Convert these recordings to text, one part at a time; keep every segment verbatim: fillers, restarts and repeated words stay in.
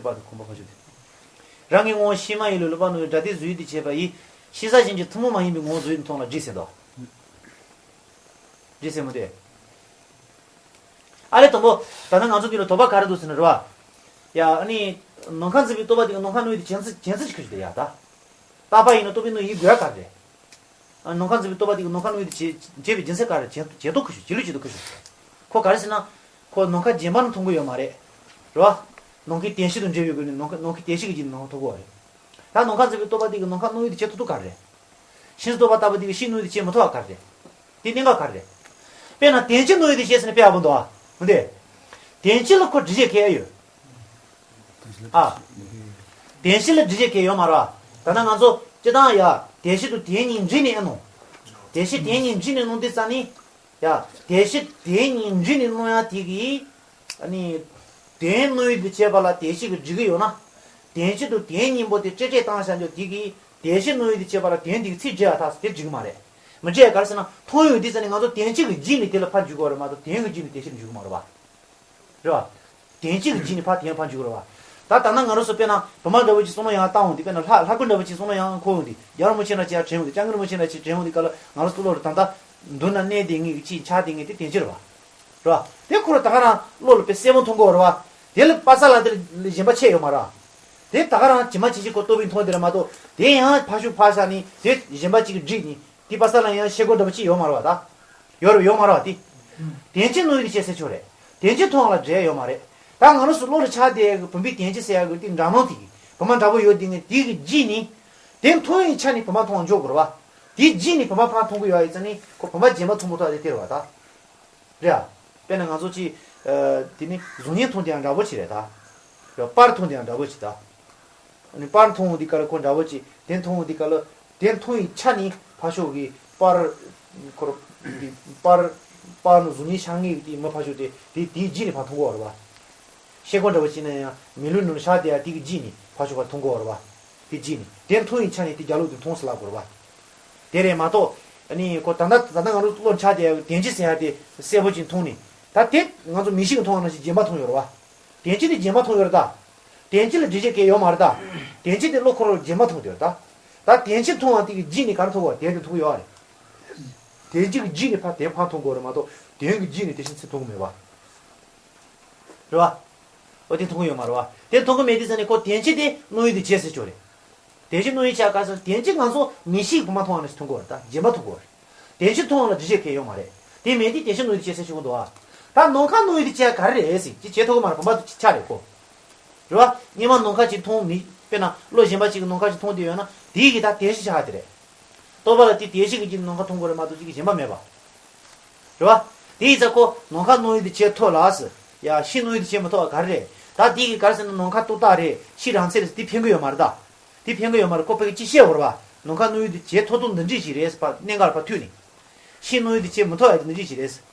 པ་དང་ཁོང་པ་ཁ་ཤོ་དེ། རང་གི་ངོ་བོ་ཤེས་མ་ཡིན་ལུས་ལུས་པ་ནོར་བའི་སྒྲ་དེ་གཟུགས་ཡུལ་དུ་བྱེད་པ་ཡིས་ཤེས་བྱ་གཞན་གྱི་ཐུན་མོང་མ་ཡིན་པའི་ངོ་བོ་གཟུགས་ཡུལ་དུ་མཐོང་ལ་འགྲིག་ཟེར་དོ། འགྲིག་ཟེར་མོ་དེ། ཨ་ལས་དང་པོ། ད་ནི་ང་ཚོ་འདི་ལ་དོགས་པ་ག་རེ་འདུག་ཟེར་ན་རེད་བ། ཡ་ཨ་ནི། ནམ་མཁའ་འཛིན་པའི་རྟོག་པ་དེ་གི་ནམ་མཁའ་སྣང་ཡུལ་དུ་བྱེད་ཚུལ་བྱེད་ཚུལ་ཞིག་ཁུར་ཞིག་དེ་ཡ་ད། རྟག་པ་ཡིན་ན་རྟོག་པའི་སྣང་ཡུལ་དགོས་ཡ་ག་རེ་རེད། ནམ་མཁའ་འཛིན་པའི་རྟོག་པ་དེ་གི་ནམ་མཁའ་སྣང་ཡུལ་དུ་བྱེད་བྱེད་པའི་རྒྱུ་མཚན་ག་རེ་བྱེད་བྱེད་རྟོགས་ཁུ་ཤུ་བྱེད་ལུགས་བྱེད་རྟོགས་ཁུ་ཤུ། ཁོ་ག་རེ་ཟེར་ན། ཁོ་ནམ་མཁའ་རྗེན་པ་ནི་མཐོང་གི་ཡོད་མ་རེད། རེད་བ། ནམ་མཁའི་དེམ་ཤེས་དང་འབྲེལ་བའི་སྒོ་ནས་ནམ་མཁའ་ནམ་མཁའི་དེམ་ཤེས་ཀྱི་རྗེས་ནི་ནམ་མཁའ་མཐོང་གི་ཡོད་རེད། ད་ནམ་མཁའ་འཛིན་པའི་རྟོག་པ་དེ་གི་ནམ་མཁའ་སྣང་ཡུལ་དུ་བྱེད་ཐུབ་ཐུབ་ག་རེ་རེད། ཤིན་ཏུ་རྟོག་པ་ལྟ་བུ་དེ་གི་ཤིན་སྣང་ཡུལ་དུ་བྱེད་མི་ཐུབ་པ་ག་རེ་རེད། དེ་གནད་འགག་ག་རེ་རེད། དཔེར་ན་དེམ་ཤེས་སྣང་ཡུལ་དུ་བྱེད་ཟེར་ནས་དཔེ་ཡག་པོ་འདུག་ཨ། འོན་ཏེ། དེམ་ཤེས་ལ་ཁོ་འགྲེལ་བྱེད་ག་རེ་ཡོད། ཨ། དེམ་ཤེས་ལ་འགྲེལ་བྱེད་ག་རེ་ཡོད་མ་རེད་བ། ད་ནི་ང་ཚོ་སྤྱིར་བཏང་ཡ་དེམ་ཤེས་དང་དེམ་གཉིས་འདྲེས་ནས་ཨེ་སྣང་། དེམ་ཤེས་དེམ་གཉིས་འདྲེས་ནས་སྣང་དུས་ཙ་ནི། ཡ། དེམ་ཤེས་དེམ་གཉིས་འདྲེས་ནས་སྣང་ཡ་དེ་གི། ཨ་ནི། དེམ་སྣང་ཡུལ་དུ་བྱེད་པ་ལ་དེམ་ཤེས་ཀྱིས་འགྲིག་གི་ཡོད་ན། དེམ་ཤེས་དང་དེམ་གཉིས་པོ་དེ་སྤྲོས་བྲལ་བཏང་བཞག་འཇོག་དེ་གི། དེམ་ཤེས་སྣང་ཡུལ་དུ་བྱེད་པ་ལ་དེམ་དེ་གི་ཚིག་འབྲེལ་བ་ཐག་སོ་དེ་འགྲིག་གི་མ་རེད། མི་འབྲེལ་ག་རེ་ཟེར་ན་མཐོང་ཡོང་དུས་ཙ་ནི་ང་ཚོ་དེམ་ཤེས་ཀྱི་རྗེས་ནས་དེ་ལ་ཕར་འཇུག་གི་ཡོད་རེད་མ་གཏོགས་དེམ་གྱི་རྗེས་ནས་དེམ་ཤེས་ལ་འཇུག་གི་མ་རེད་བ། རེད་བ། དེམ་ཤེས་ཀྱི་རྗེས་ནས་ཕར་དེམ་ཕར་འཇུག་གི་རེད་བ། ད་ད་ལྟ་ང་རང་ཚོ་དཔེར་ན་བུ་མ་འདྲ་བོ་ཅིག་བསམ་བློ་ཡང་བཏང་འོང་དུས་དཔེར་ན་ལྷ་ལྷ་སྐུ་འདྲ་བོ་ཅིག་བསམ་བློ་ཡང་འཁོར་འོང་དུས་རྒྱལ་བ་རིན་པོ་ཆེ་འདྲ་ཅིག་ཡར་དྲན་འོང་དུས་སྐྱབས་མགོན་རིན་པོ་ཆེ་འདྲ་ཅིག་དྲན་འོང་དུས་སྐབས་ལ་ང་རང་ཚོ་བློ་ལ་ད་ལྟ་མདུན་ན་གནས་བསྡད་མཁན་གྱི་ཅིག་འཆར་བསྡད་མཁན་དེ་དེམ་ཤེས་རེད་བ། རེད་བ། དེ་ཁོ་རང་ད་ག་རང་བློ་ལ་དཔེ་གསལ་པོ་མཐོང་གི་ཡོད་རེད་བ། དེ་ལ་པ་ས་ལ་དེ་ལ་གཞན་པ་ཆད་ཡོད་མ་རེད། དེ་ད་ག་རང་ཇི་མ་ཇི་བཞིན་ཁོ་རྟོག་པས་མཐོང་དེ་རེད་མ་གཏོགས་དེ་ཡང་ཕར་ཞོག་ཕར་བཞག་ནས་དེ་གཞན་པ་གཅིག་གིས་བསྒྲིགས་ནས་དེ་པ་ས་ལ་ཡང་ཤེལ་སྒོ་འདྲ་པོ་གཅིག་ཡོད་མ་རེད་བ་ད། ཡོད་རེད་ཡོད་མ་རེད་བ་དེ། དེམ་ཤེས་སྣང་ཡུལ་དུ་བྱེད་ཟེར་ཆོག་རེད། དེམ་ཤེས་མཐོང་བ་ལ་འབྲེལ་ཡོད་མ་རེད། ད་ང་རང་ཚོ་བློ་ལ་འཆར་བསྡད་ཡག་གི་བུམ་པའི་དེམ་ཤེས་ཟེར་ཡག་གི་དེ་འདྲ་མིན་དེ་གི་བུམ་པ་འདྲ་པོ་ཡོད་དེ་ངས་དེ་གི་རྗེས་ནས། དེ་མཐོང་བའི་ཆ་ནས་བུམ་པ་མཐོང་བ་འཇོག་དགོས་རེད་བ། དེ་རྗེས་ནས་བུམ་པ་ཕར་མཐོང་གི་ཡོད་ཡིན་ཙང་ནི་ཁོ་བུམ་པ་རྗེན་པ་མཐོང་མ་ཐུབ་པ་དེ་དེ་རེད་བ་ད། རེད་ཨ། དཔེར་ན་ང་ཚོ་ཅིག་ཨ། དེ་ནི་གཟུགས་བརྙན་མཐོང་དེ་ཡང་འདྲ་པོ་ཅིག་རེད་ད། རེད་པར་མཐོང་དེ་ཡང་འདྲ་པོ་ཅིག་ད། ཨ་ནི་པར་མཐོང་འོང་དུས་སྐབས་ལ་ཁོ་འདྲ་པོ་ཅིག་དེ་མཐོང་འོང་དུས་སྐབས་ལ་དེ་མཐོང་བའི་ཆ་ནས་ཕར་ཕྱོགས་ཀྱི་པར། ཁོ་ར། པར། པར་ནང་གཟུགས་བརྙན་ཤར་མཁན་གྱི་དེ་མི་ཕར་ཕྱོགས་དེ་དེ་དེའི་རྗེས་ནས་ཕར་མཐོང་གི་ཡོད་རེད་བ། ཤེལ་སྒོ་འདྲ་པོ་ཅིག་ན་ཡང་མེ་ལུང་ནང་ལ་ཤར་བསྡད་ཡ་དེ་གི་རྗེས་ནས་ཕར་ཕྱོགས་ཕར་མཐོང་གི་ཡོད་རེད་བ། དེ་རྗེས་ནས་དེ་མཐོང་བའི་ཆ་ནས་དེ་རྒྱབ་ལོགས་དེ་མཐོང་ཟེར་ལབ་དགོས་རེད་བ། དེ་རེད་མ་གཏོགས། ཨ་ནི་ཁོ་ད་ལྟ་ད་ལྟ་ང་ཚོ་བློར་འཆར་བསྡད་ཡ་དེམ་ཤེས་ཟེར་ཡ་དེ་གསལ་པོ་ཅིག་མཐོང་ནས། ད་དེ་ང་ཚོ་མིག་ཤེས་ཀྱིས་མཐོང་བ་ནང་བཞིན་རྗེན་པ་མཐོང་ཡོད་རེད་བ། དེམ་ཤེས་དེ་རྗེན་པ་མཐོང་ཡོད་རེད་ད། དེམ་ཤེས་ལ་འགྲེལ་བཤད་གང་ཡང་ཡོད་མ་རེད་ད། དེམ་ཤེས་དེ་བློ་ཁོ་རང་རྗེན་པ་མཐོང་དེ་རེད་ད། ད་དེམ་ཤེས་མཐོང་བ་དེ་གི་རྗེས་ནས་ག་རེ་མཐོང་གི་ཡོད་རེད། དེམ་དེ་མཐོང་གི་ཡོད་རེད། དེམ་ཤེས་ཀྱི་རྗེས་ནས་ཕར་དེ་ཕར་མཐོང་གི་ཡོད་རེད་མ་གཏོགས་དེམ་གྱི་རྗེས་ནས་དེམ་ཤེས་ཚུར་མཐོང་གི་མེད་པ། རེད་བ། འོ་དེ་མཐོང་གི་ཡོད་མ་རེད་བ། དེ་མཐོང་གི་མེད་དུས་ཙ་ནས་ཁོ་དེམ་ཤེས་དེ་སྣང་ཡུལ་དུ་བྱེད་ཟེར་ཆོག་རེད། དེམ་ཤེས་སྣང་ཡུལ་ཆགས་ག་ཟེར་དེམ་ཤེས་ང་ཚོ་མིག་ཤེས་ཀྱིས་བུམ་པ་མཐོང་བ་ནང་བཞིན་མཐོང་གི་ཡོད་རེད་ད་རྗེན་པ་མཐོང་གི་ཡོད་རེད། དེམ་ཤེས་མཐོང་བ་ལ་འགྲེལ་བཤད་གང་ཡང་ཡོད་མ་རེད། དེ་མེད་དུས་དེམ་ཤེས་སྣང་ཡུལ་དུ་བྱེད་ཟེར་ཆོག་གི་འདུག་ཨ། ད་ནམ་མཁའ་སྣང་ཡུལ་དུ་བྱེད་ག་རེ་རེད་ཟེར་ཅི་བྱེད་ཐུབ་ཀྱི་མ་རེད་བུམ་པ་དེ་ཆགས་རེད་ཁོ། རེད་བ། སྔོན་མ་ནམ་མཁའ་ཅིག་མཐོང་མི་དཔེར་ན་བློ་གཞན་པ་ཅིག་གིས་ནམ་མཁའ་ཅིག་མཐོང་བསྡད་ཡོད་ན་དེའི་གི་ད་དེམ་ཤེས་ཆགས་དེ་རེད། རྟོག་པ་ལ་དེ་དེམ་ཤེས་ཀྱི་རྗེས་ནས་ནམ་མཁའ་མཐོང་གི་ཡོད་རེད་མ་གཏོགས་ཅིག་གི་གཞན་པ་མེད་པ། རེད་བ། དེ་ཡིན་ཙང་ཁོ་ནམ་མཁའ་སྣང་ཡུལ་དུ་བྱེད་ཐུབ་ལ་ཟེར། ཡ་ཤེས་སྣང་ཡུལ་དུ་བྱེད་མི་ཐུབ་པ་ག་རེ་རེད། ད་དེ་གི་ག་རེ་ཟེར་ན་ནམ་མཁའ་རྟོག་བཏགས་རེད་ཤེས་རང་མཚན་རེད་ཟེར་དེ་ཕན་གི་ཡོད་མ་རེད་ད། དེ་ཕན་གི་ཡོད་མ་རེད་ཁོ་ཕ་གི་ཅིག་བཤད་དགོས་རེད་བ། ནམ་མཁའ་སྣང་ཡུལ་དུ་བྱེད་ཐུབ་ཐུབ་འདི་འདྲས་ཞིག་རེད་ཟེར་ཕར་གནད་འགག་ལ་ཕར་མཐུད་ནས། ཤེས་སྣང་ཡུལ་དུ་བྱེད་མི་ཐུབ་ཡ་དེ་འདི་འདྲས་ཞིག་རེད་ཟེར།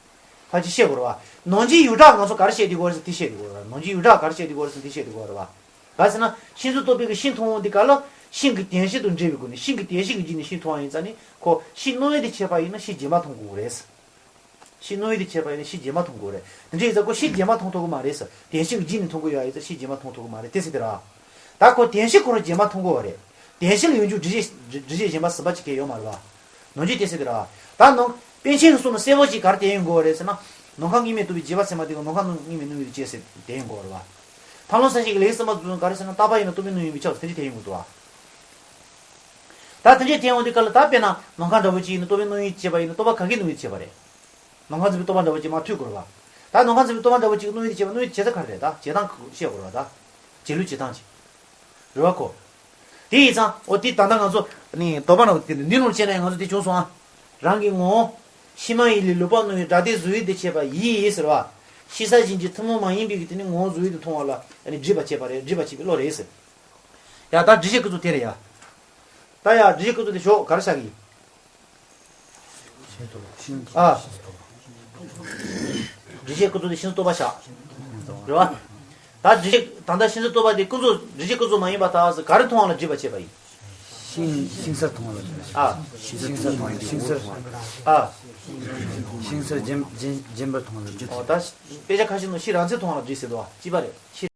ཕར་ཅིག་བཤད་དགོས་རེད་བ། ནམ་འཇིག་ཡུལ་གྲགས་ང་ཚོ་ག་རེ་བཤད་བསྡད་ཀྱི་ཡོད་རེད་ཟེར་དེ་བཤད་བསྡད་ཀྱི་ཡོད་རེད་བ། ནམ་འཇིག་ཡུལ་གྲགས་ག་རེ་བཤད་བསྡད་ཀྱི་ཡོད་རེད་ཟེར་དེ་བཤད་བསྡད་ཀྱི་ཡོད་རེད་བ། ག་རེ་ཟེར་ན་ཤིན་ཏུ་རྟོག་པའི་གི་ཤིན་མཐོང་འོང་དུས་སྐབས་ལ་ཤིན་གྱི་དེམ་ཤེས་དང་འབྲེལ་བའི་སྒོ་ནས་ཤིན་གྱི་དེམ་ཤེས་ཀྱི་རྗེས་ནས་ཤིན་མཐོང་བ་ཡིན་ཙང་ནི་ཁོ་ཤེས་སྣང་ཡུལ་དུ་བྱེད་པ་ཡིན་ན་ཤེས་རྗེན་པ་མཐོང་དགོས་རེད། ཤེས་སྣང་ཡུལ་དུ་བྱེད་པ་ཡིན་ན་ཤེས་རྗེན་པ་མཐོང་དགོས་རེད། དེ་འདྲ་ཡིན་ཙང་ཁོ་ཤེས་རྗེན་པ་མཐོང་ཐུབ་ཀྱི་མ་རེད་ཟེར། དེམ་ཤེས་ཀྱི་རྗེས་ནས་མཐོང་གི་ཡོད་ཡིན་ཙང་ཤེས་རྗེན་པ་མཐོང་ཐུབ་ཀྱི་མ་རེད་དེ་ཟེར་དེ་ར། ད་ཁོ་དེམ་ཤེས་ཁོ་རང་རྗེན་པ་མཐོང་གི་ཡོད་རེད། དེམ་ཤེས་ལ་ཡོང་རྒྱུ་འགྲེལ་བཤད་འགྲེལ་བཤད་གཞན་པ་ཟིན་པ་ཅིག་གང་ཡང་ཡོད་མ་རེད་བ། ནམ་འཇིག་དེ་ཟེར་དེ་ར། ད་ནང་པཎ་ཆེན་གྱི་གསུང་ལ་གསལ་པོ་ཅིག་ག་རེ་བསྟན་ཡོང་གི་ཡོད་རེད་ཟེར་ན། ནམ་མཁའ་དངོས་མེད་རྟོགས་པའི་རྗེས་དཔག་ཚད་མ་དེ་ག་ནམ་མཁའ་དངོས་མེད་སྣང་ཡུལ་དུ་བྱེད་ཟེར་བསྟན་ཡོང་གི་ཡོད་རེད་བ། ཐར་ལམ་གསལ་བྱེད་ཀྱི་ལེའུ་གསུམ་པ་དེ་ཚོ་ག་རེ་ཟེར་ན་རྟག་པ་ཡིན་ན་རྟོག་པས་སྣང་ཡུལ་མི་ཁྱབ་ཟེར་དེ་འདྲ་བསྟན་ཡོང་གི་འདུག་བ། ད་དེ་འདྲ་བསྟན་ཡོང་དུས་སྐབས་ལ་ད་དཔེར་ན་ནམ་མཁའ་འདྲ་བོ་ཅིག་ཡིན་ན་རྟོག་པས་སྣང་ཡུལ་བྱེད་པ་ཡིན་ན་རྟོག་པ་ག་གིས་སྣང་ཡུལ་བྱེད་པ་རེད། ནམ་མཁའ་འཛིན་པའི་རྟོག་པ་འདྲ་བོ་ཅིག་མར་མཐུད་དགོས་རེད་བ། ད་ནམ་མཁའ་འཛིན་པའི་རྟོག་པ་འདྲ་བོ་ཅིག་སྣང་ཡུལ་དུ་བྱེད་པ་སྣང་ཡུལ་དུ་བྱེད་ས་ག་རེ་རེད་ད་བྱེད་སྟངས་བཤད་དགོས་རེད་བ་ད། བྱེད་ལུགས་བྱེད་སྟངས་ཅིག་རེད་བ་ཁོ། དེ་ཡིན་ཙང་འོ་དེ་ད་ལྟ་ང་ཚོ་ནི་དོགས་པ་ནང་དེ་འདི་ནང་བྱས་ན་ཡང་ང་ཚོ་དེ་བྱུང་སོང་ཨ། རང་གི་ངོ་བོ། ཤེས་མ་ཡིན་ལས་ལུས་པ་སྣང་བའི་སྒྲ་དེ་གཟུགས་ཡུལ་དུ་བྱེད་པ་ཡིས་ཟེར་བ། ཤེས་བྱ་གཞན་གྱི་ཐུན་མོང་མ་ཡིན་པའི་གི་དེ་ནི་ངོ་བོ་གཟུགས་ཡུལ་དུ་མཐོང་བ་ལ་ནི་སྒྲིབ་པ་བྱེད་པ་རེད་སྒྲིབ་པ་བྱེད་པའི་བློ་རེད་ཟེར། ཡ་ད་འགྲེལ་བཤད་ཀུན་ཚོགས་དེ་རེད་ཡ། ད་ཡ་འགྲེལ་བཤད་ཀུན་ཚོགས་དེ་ཞོག་ག་རེ་བྱ་གི་ཡིན། ཨ། འགྲེལ་བཤད་ཀུན་ཚོགས་དེ་ཤིན་ཏུ་རྟོག་པ་བཞག་རེད་བ། ད་འགྲེལ་བཤད་ད་ལྟ་ཤིན་ཏུ་རྟོག་པ་དེ་ཀུན་རྫོབ་འགྲེལ་བཤད་ཀུན་རྫོབ་མ་ཡིན་པ་དག་ཟེར་ག་རེ་མཐོང་བ་ལ་སྒྲིབ་པ་བྱེད་པ་ཡིན། ཤིང་ཤིང་སར་མཐོང་བ་ལ་སྒྲིབ། ཨ། ཤིང་སར་མཐོང་བ་ལ་སྒྲིབ། ཤིང་སར་ཨ། ཤིང་སར་རྗེན་རྗེན་རྗེན་པར་མཐོང་བ་ལ་སྒྲིབ། ཨོ་ད་དཔེ་ཆ་ཁ་ཤས་ནང་ཤེས་རང་མཚན་མཐོང་བ་ལ་སྒྲིབ་ཟེར་འདུག་བ་ཅི་པ་རེད་ཤེས།